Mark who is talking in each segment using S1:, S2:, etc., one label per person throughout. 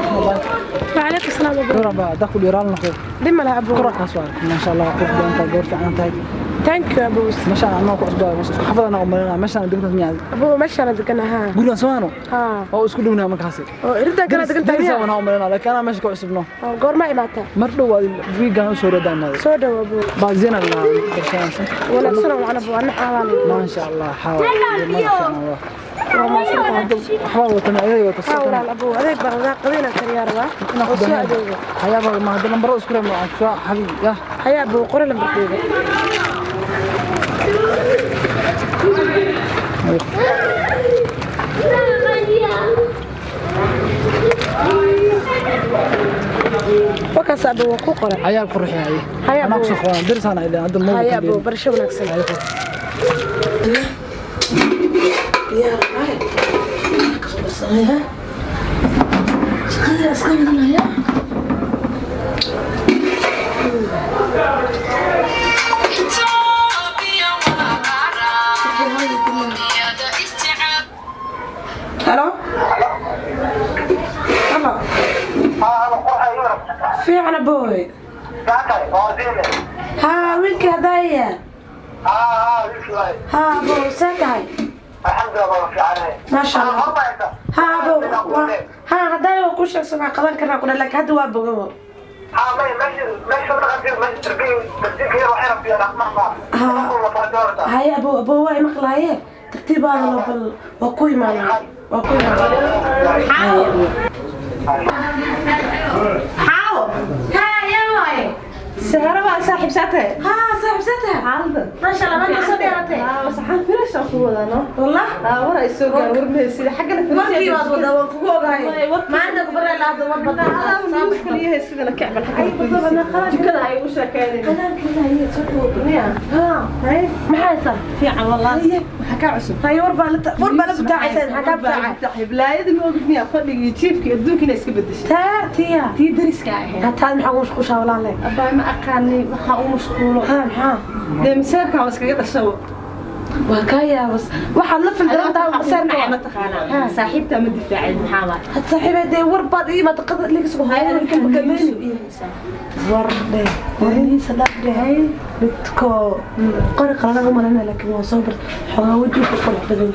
S1: Calaykum abaa.
S2: وعليكم السلام أبو.
S1: Gabar baa haddaa ku dhiiraan noqdo.
S2: Dhib ma laha abu.
S1: Korakaas waa maasha Allah, qurux badan tahay, gabar fiican tahay.
S2: Thank you abu.
S1: Meeshaan anoo ku cusbaa, meesha isku xafadana u malinaa, meeshaan degmada miyaa?
S2: Abu, meeshaan deganaha.
S1: Gurigan soo
S2: Haa.
S1: Oo isku dhownaa markaasi.
S2: Oo irida kala degan tahay.
S1: Derisaa waan u malinaa, laakiin anaa meesha ku cusubno.
S2: Oo goorma imaata?
S1: Mar dhow waa wiigaan u soo rodaanaaday.
S2: Soo dhawo abu.
S1: Baa zina la barshaansan.
S2: Wanaagsan oo abu ana xawaan.
S1: Maasha Allah, xaawa. Fiican waa.
S2: Waa maasan.
S1: Waxbaa wata adeeg wata.
S2: Haa walaal abu, adeeg baan wadaa, qadina kariyaa rabaa. Oo soo adeego.
S1: Hayaaba ma hadda lambarada isku reebno aan soo xabiib ya.
S2: Hayaa abu, qori lambarkeyga. Wakaas abu, waa ku qoray.
S1: Hayaa qurxi haye.
S2: Hayaa
S1: Anaa
S2: abu.
S1: ku soo qaban dirsaan ay hadda ma.
S2: Hayaa abu, barasho wanaagsan. Halo? Halo. Fiican boy. Haa, wiilkii haddaaya. Haa abo, see tahay? Maasha Allah. Haa abo, haa haddaaya waa kuu sheegsan waa qaban karnaa ku dhan, laakiin hadda waa bogabo. Haye abo, abo waa imaqlaaye. Tartiibaada loo bal waa ku imaanaa. Waa ku imaanaa. Haye abo.
S3: Xaawo.
S2: Haa, yaa waaye.
S3: Sahro waa saaxiib saatay.
S2: Haa, saaxiib see tahay?
S3: Xaaladda.
S2: Maasha Allah, maanta soo dheeratay.
S3: Haa, saxan fresh aan ku wadano.
S2: Wallah.
S3: Haa, war ay soo gaar war mahaysid xaggana.
S2: Warkii waad wadaa, waan kugu ogahay. Maanta ku baraa lahayd war badan.
S3: Adaa news kaliya sidana kacbal xagga. Jikada ay u sheekeynayaan.
S2: Qadaankeeda ayay soo dhawo.
S3: Miya?
S2: Haa.
S3: Hay.
S2: Maxaa haysaa?
S3: Fiican wallahi. Waxa ka cusub.
S2: Haye, war baa la war baa la butaacaysaa, maxaa kaa butaacay?
S3: Bilaayada ma ogid miya fadhigii jiifkii adduunkina iska bedeshay.
S2: Taa tiya.
S3: Tii dariska ahayd.
S2: Taad maxaa ugu mashquushaa walaalay?
S3: Abaa ma aqaanay waxa uu mashquulo.
S2: Haa, maxaa?
S3: Dee maseerka waa iskaga dhashawo.
S2: Waa kaa yaabas. Waxaad la fildaran tahay maseerka.
S3: Ma taqaanaa. Saaxiibta ma difaacin maxaa waa?
S2: Had saaxiibay dee war baad ii imaatay qadar liga soo haya kan bakaleyni. War dheh. Warniisa dhaaf dheh. Midko qori qaladan u malaynaya, laakiin waa soo bar xoogaa wejigu ku qurux badan.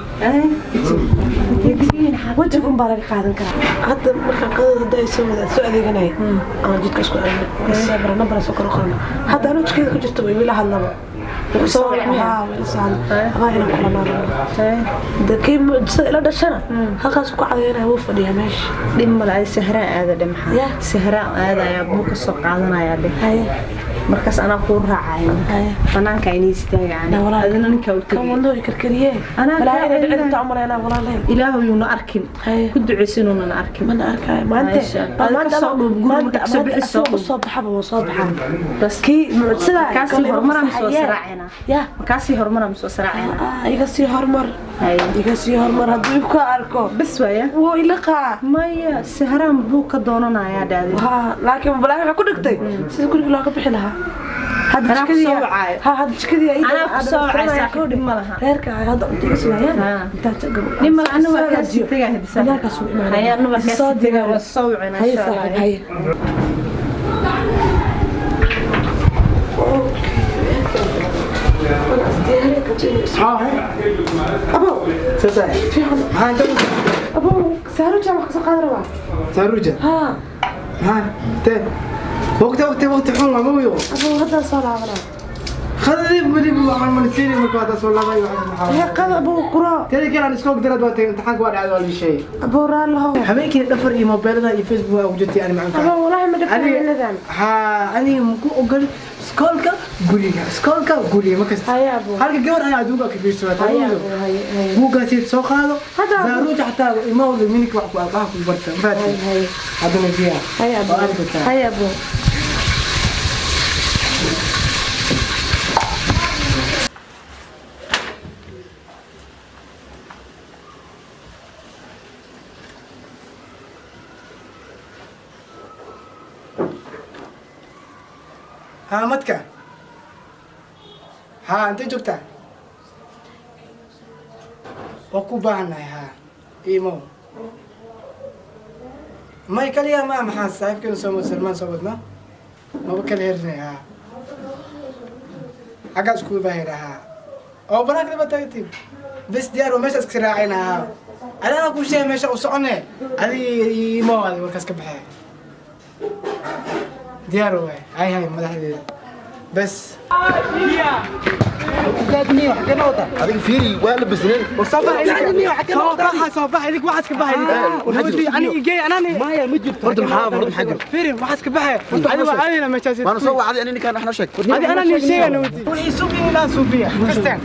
S2: Wejiga unbaa laga qaadan karaa. Hadda markaan qadada hadda ay soo wada soo adeeganaya ama jidka isku aragnay soo bara nambara soo kor u qaadna. Hadda anoo jikada ku jirta way ila hadlaba. Soo haa, way ila soo hadla. Abaa inaan kulanaa. Kii mucjisada ila dhashana halkaas ku cadeynaya, wuu fadhiyaa meesha.
S3: Dhib male, ay sahraa aada dhe maxaa?
S2: Ya.
S3: Sahraa aadaya buu ka soo qaadanaya dhe.
S2: Haye.
S3: Markaas anaa kuu raacaya.
S2: Haye.
S3: Banaanka inay istaagaan.
S2: Na walaal.
S3: Adina ninka u
S2: Kan
S3: tagay.
S2: wadnuhu i karkariyee.
S3: Anaa
S2: Balaa
S3: kaa
S2: inay dhicin
S3: celinaya.
S2: inta umalaynaa walaalay.
S3: Ilaahu yuuna arkin.
S2: Haye.
S3: Ku duceysa inuunan arkin.
S2: Mana arkaayo maanta.
S3: Maasha. Adiga ka soo dhuub, guriga marka kasoo
S2: maanta
S3: bixi soo
S2: asagoo
S3: dhuub.
S2: usoo baxaba waa soo baxaa.
S3: Bas.
S2: Kii mucjisada
S3: Kaasii horumaraan soo saraacayna.
S2: Ya.
S3: Markaasii horumaraan soo saraacayna.
S2: Ah, iga sii horumar.
S3: Haye.
S2: Iga sii horumar hadduu ku arko.
S3: Bas waaya.
S2: Wuu iliqaa.
S3: Maya, sahraan buu ka doonanayaa dhaadi.
S2: Haa, laakiin balaa waxay ku dhigtay sida guriga looga bixi lahaa. Hadda
S3: Anaa ku
S2: jikadii
S3: soo wacaayo.
S2: haa, hadda jikadii ay
S3: Anaa ku soo wacay, saaxiib, dhib ma laha.
S2: Reerka ay hadda cunto iga sugayaan.
S3: Haa.
S2: Intaa jago.
S3: Nin mala anu waa kaa sii tagaa hadisa.
S2: Banaankaas uu imaanaya.
S3: Haye, anu waa kaa
S2: Soo
S3: sii tagaa,
S2: diyaari.
S3: waa soo wacina
S2: Haye
S3: insha Allah.
S2: saaxiib, haye. Abo, fiican. Abo, saaruja wax ka soo qaadan rabaa.
S4: Saruja.
S2: Haa.
S4: Maxaa tee waqti waqti waqti xun lama wiyo.
S2: Abo, haddaan soo laabanaa.
S4: Khadii weli waxaan malsiinay marka hada soo laabay waxaan
S2: Haye,
S4: maxaa.
S2: qad abo quro.
S4: Teeda kale aan iska ogdaraad waa tagay imtixaanka waa dhacday waa la sheegay.
S2: Abo, raallo.
S4: Habeenkii dhafar iyo mobeelada iyo Facebook waa ugu jirtay ani macanka.
S2: Abo, walahi ma dhafanadan.
S4: Haa, aniga maku ogol iskoolka guriga, iskoolka guriga markasta.
S2: Haye abo.
S4: Halka gabar ayaa adduunka ka fiirsataa.
S2: Haye abo, haye, haye.
S4: Buuggaasi soo qaado.
S2: Hadda abo.
S4: Zaaruuja xataa imawda minika wax ku wax ku barta.
S2: Haye, haye.
S4: Haddana biyaa.
S2: Haye abo.
S4: Waa arki kartaa.
S2: Haye abo.
S4: Haa madka. Haa, intee joogtaa? Waa ku baahannahay haa. Imow. May kaliya ma maxaa saaxiibkeena soo wad Salmaan soo wadna maba kala hernay. Haa, xaggaas kuwa baa hera. Haa, oo banaanka daba taagtay bes diyaar oo meesha iska raacayna. Haa, adana kuu sheegay meesha u socone, adi ima adi warkaas ka baxee diyaar waay. Hay hay, madaxdeeda bes.
S5: Adiga fiiri, waa la bisneen.
S4: Soo baxa, soo baxa idink, waxaas ka baxay ani igey anani.
S5: Maya, ma jirto. Horta maxaa jiro?
S4: Fiiri, waxaas ka baxay adi, waa aadayna meeshaas.
S5: Waana soo wacday ani ninkaan waxna sheeg.
S4: Adi anaa nin sheegana wadi wixii suubiya inaan suubiya kasteen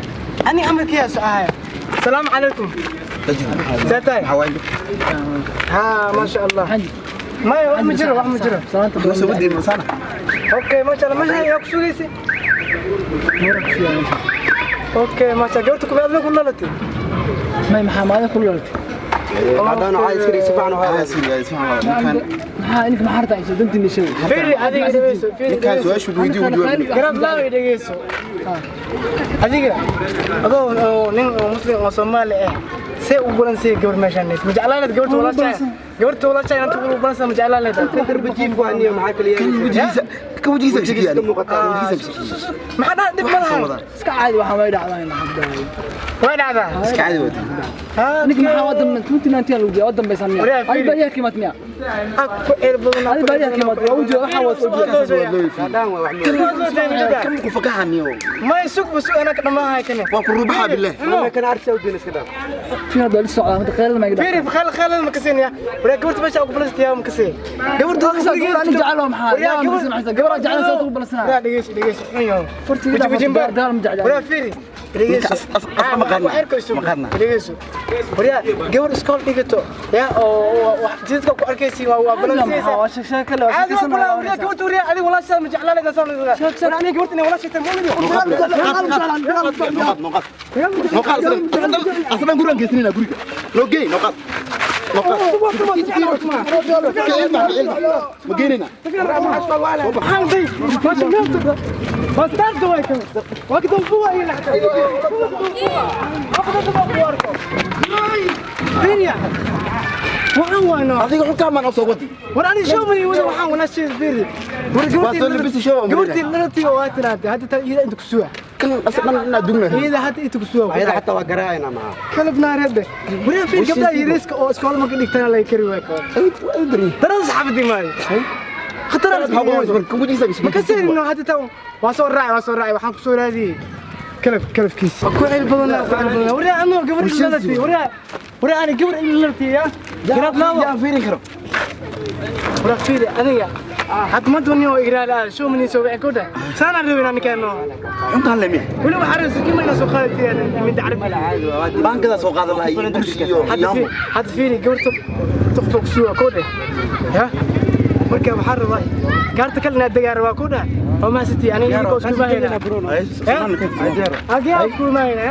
S4: ani amarkiyaa soo ahaya. Asalaamu calaykum, see tahay?
S5: Maxaa waay?
S4: Haa, maasha Allah. Maya, wax ma jiro, wax ma jiro.
S5: Noo soo wadi masana.
S4: Okay, maasha Allah, maasha yaa ku sugaysay. Okay, maasha gabarta kuma adna ku dhalatay?
S1: May, maxaa maalin ku dhalatay?
S5: Hadaan waxaa iska dhig si fiican u hadal. Si fiican ninkaan.
S1: Maxaa ninka maxaa hartaa iso dantiina sheegay?
S4: Fiiri, adiga dhegeyso, fiiri.
S5: Ninkaan su'aashu weydiin u jawaab.
S4: Garab laaw, dhegeyso. Adiga adoo oo nin oo muslim oo Soomaali ah, see u balansay gabar meeshaan ma jeclaan gabarta walaashaa? Gabarta walaashaa inta ugu balansa ma jeclaan leedahay?
S6: Darbajiif waa niyo, maxaa kaliya?
S5: Kan wajigiisa, kan wajigiisa sheegaya, wajigiisa.
S4: Maxaa dhaha? Dhib ma lahan.
S1: Iska caadi, waxaa way dhacdaa in hadda.
S4: Way dhacdaa.
S5: Iska caadi wadi.
S1: Ninka maxaa wadan 2019 lagu diyaa wadan baysan miya?
S4: Waryaa,
S1: adi
S4: fiiri.
S1: Baadiyaha kiimaad miya?
S4: Ku ceel badan.
S1: Adi baadiyaha kiimaad waa ujeeda waxaa waad ujeeda.
S5: Kan ku fakaxaniyo.
S4: Ma sug sug, ana ka dhamahay kane.
S5: Waa ku rubaxa billah.
S6: Kan arsa u diin iska dhaaf.
S1: Fiir, hadda la socdaa mid qeylada ma
S4: fiiri, khal khal ma kaseenaya. Waryaa, gabarta meesha ugu balanstiyaa ma kaseen gabarta?
S1: Gabar ani jecel oo maxaa yaa ma kaseen maxaa gabar jecel soo ugu balansanaa?
S4: Waryaa, dhegeyso, dhegeyso, xunyo.
S1: Furtiga dhaaf, dagaal ma jecel.
S4: Waryaa, fiiri, dhegeyso.
S5: As ma qaadna. Ma qaadna.
S4: Dhegeyso waryaa, gabar iskool dhigato yaa oo wax jidadka ku arkaysi waa balansiyaysa.
S1: Waa sheeg kale, waa
S4: caadi waa kula. Waryaa, gabarta, waryaa, adiga walaashaa ma jeclaan leedahay soo war aniga gabarta inay walaashaa tahay muumid.
S5: Noqad, noqad, noqad. Aslan gurigan geysanina, guriga noo geey. Noqad, noqad. Ilma ilma ma geynina.
S4: Maxaan day bastaarta way kan waa ka dambu waa ila xataa fiiriya, waxaan waano.
S5: Adiga xulkaa maan soo wadi.
S4: War ani show ma wada, waxaan walaasheed fiiri. War
S5: Waa soo labisi show.
S4: Gabartii dhalatay waa tiraahday hadda taa iyada inta ku suga.
S5: Kan aslan inaad dugna.
S4: Iyada hadda inta ku suga.
S6: Ayada xataa waa garaacayna maha.
S4: Kalab naareed waryaa, fiir, gabdhaha yariiska oo iskool marka dhigtana laga kari waay ka darada saxaafadii maayo khatar. Ma ka seerino hadda taa waa soo raacay, waa soo raacay, waxaan ku soo raadiyey kalab kalabkiisa ku ceel badan, ku ceel badan. Waryaa, anoo gabar dhalatay, waryaa, waryaa, ani gabar dhalatay yaa garaad laabo.
S5: Yaa fiirin karo.
S4: Waryaa, fiiri, aniga hadda ma dooniyo igraal ah show mani soo wixii ku dhah saana rabin ani keeno.
S5: Xuntaan lemi.
S4: Weli waxaa rabay sikima inaa soo qaadatay midda carabi.
S5: Bankada soo qaadan lahaa iyo kursi iyo yaambo.
S4: Hadda fiiri, gabarta tuqtuq suuqa ku dheh ya marka waxaan rabaa gaarta kale inaad degaa rabaa ku dheh oo maasiti aniga idinkoo isku maahayna adigaa isku maahayna.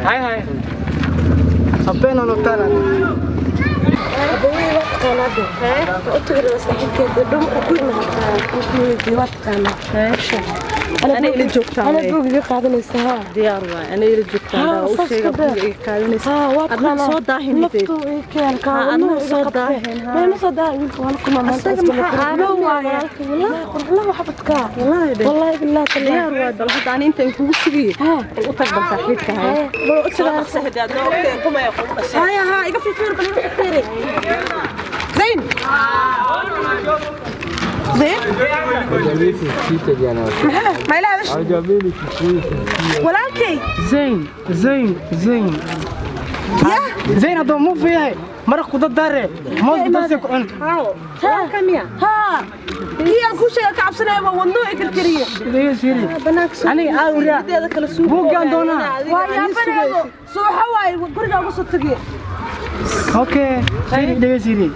S4: Hay hay, habeen aan ogtaana.
S2: Abawey, waa taqaanaa de. Waa u tagay saaxiibkeed dhulka ku imaata, waa taqaanaa.
S3: Ana ila joogtaa.
S2: Ana buug iga qaadanaysa, haa.
S3: Diyaar waay, ana ila joogtaa u sheega buug iga qaadanaysa.
S2: Haa, waa
S3: Adna
S2: taqaanaa.
S3: soo daahin.
S2: Naftu ii keen kaa.
S3: Haa, adna soo daahin, haa.
S2: Ma soo daahin, wiilka waa la kulmaa maanta.
S3: Asaga maxaa aabo waaye?
S2: Wallahi qurxla xabadka.
S3: Wallaahi dheh.
S2: Wallahi billahi tallahi.
S3: Diyaar waay, bal hadda ani intaan kugu sugiye bal u tag bal saaxiibka hay.
S2: Bal u tagaa. Haya, haa, iga fiir bal, iga fiir.
S3: Zayn, Zayn,
S2: Ma ila hadash.
S3: Walaalkay.
S4: Zayn, zayn, zayn.
S3: Ya.
S4: Zayn hadduu muuf yahay maraq ku dadaare moos dadka ku cun.
S3: Walaalka miya?
S2: Haa.
S3: Kii aan kuu sheega ka cabsanaya waa wadno i karkariye.
S4: Dhegeyso, fiiri.
S3: Banaanka soo
S4: Aniga aa wariyaa.
S3: mideeda kale suuqa
S4: Buuggaan doonaa.
S3: Waa yaabaneedo suuxa waaye guriga uga soo tagiye.
S4: Okay, fiiri, dhegeyso, fiiri.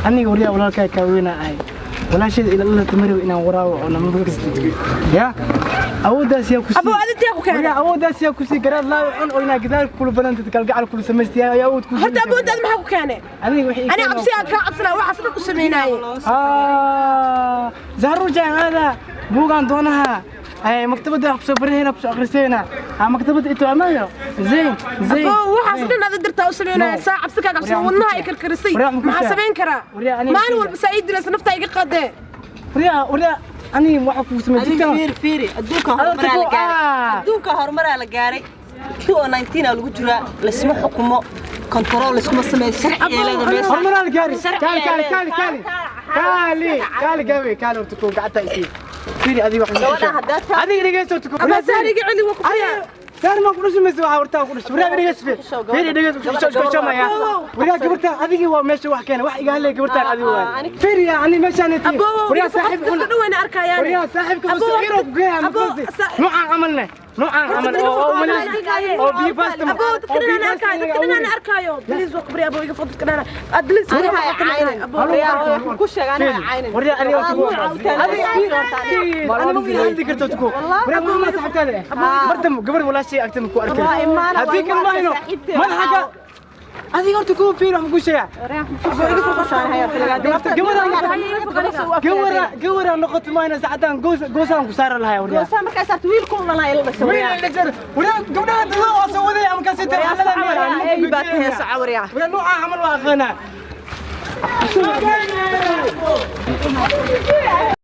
S4: Aniga wariyaa walaalkaa kaa weynaa ahay. Walaasheeda ila dhalata marow inaan waraawo oo nama kasta ya awooddaas yaa ku sii.
S3: Abuu, adintiyaa ku keenay.
S4: Wariyaa, awooddaas yaa ku sii garaad laawo cun oo inaa gidaar kula badantid kalgacal kula samaystay ayaa awood ku
S3: Horta awooddaad maxaa ku keenay?
S4: Aniga wixii
S3: Ani cabsi aan kaa cabsanaya waxaas dhan ku sameynaaye.
S4: Zahru jaan aada buugaan doonaha ay maktabadda wax kusoo barahayna kusoo akhrisayna. Ha maktabada ito amayo. Zain, zain.
S2: Aboo, waxaas dhan aad dirtaa u sameynaya saa cabsi kaa cabsi wadnaha ay karkarisay.
S4: Waryaa, ma ku
S2: Maxaa
S4: sheeg?
S2: samayn karaa?
S4: Waryaa, aniga
S2: Maalin
S4: sheega.
S2: walba saa ii dilaysa naftaa iga qadee.
S4: Waryaa, waryaa, aniga waxa ku sameeyay
S3: Adiga
S4: jirtaan.
S3: fiiri fiiri, adduunka horumaraa la gaaray. Adduunka horumaraa la gaaray. 2019 aa lagu jiraa, laysma xukumo, control layskuma sameeyo, sharci ay leedahay meesha.
S4: Hormaraa la gaaray.
S3: Sharci
S4: Kaali,
S3: ay
S4: kaali,
S3: leedahay.
S4: kaali, kaali. Kaali, kaali gaabay, kaali horta koo gacanta isii. Fiiri adiga wax.
S3: Gabadha haddaad taa-
S4: Adiga dhegeyso horta koo.
S2: Abaa, saar iga celi, waa ku baryaa.
S4: Saar ma ku dhashay waxa horta ku dhashay. Waryaa dhegeyso fiiri. Fiiri dhegeyso ku dhashay isku shomaya. Waryaa gabarta adiga waa meesha wax keenay. Wax iga hadlay gabartan adiga waa. Fiiri yaa ani meeshaan intii.
S2: Aboo,
S4: Waryaa saaxiib
S2: dadka dhan wayna arkayaan.
S4: waryaa saaxiibka
S2: Aboo,
S4: saqiiro ku geeyaa ma
S2: aboo,
S4: koonti. Nuucaan camalne. Nuucaan camal oo oo biyo baasta.
S2: Aboo, dadka dhan aan arkaayo, dadka dhan aan arkaayo. Please, waa ku baryaa, aboo, iga fog dadka dhan. At least
S3: Aniga ha caynin.
S2: Aboo,
S3: Waryaa, waxaan ku sheegay aniga ha caynin.
S4: Waryaa aniga horta
S3: Waa nuuca u
S4: adiga
S3: taagan.
S4: fiiri aniga ma ila hadli karto tuko. Waryaa ma saaxiibtaada eh. Mar dambe gabar walaashay agta ma ku arkay.
S3: Waa imaana, waa
S4: Haddii kan
S3: imaana,
S4: mahayno
S3: saaxiibtay
S4: madaxa adiga horta kuwa fiiri wax ku sheegaa. Gabara gabara noqoto maayna saacadaan goos goosaan ku saari lahaa waryaa.
S3: Goosaa markaa saarto wiilku u dhalaa ila dhashay waryaa.
S4: Wiil la waryaa gabdhaha dadada waa soo waday ama kaasay tahay.
S3: Waryaa, soco waryaa, ey baa tahay, soco waryaa.
S4: Waryaa nuucaa camal waa aqaanaa.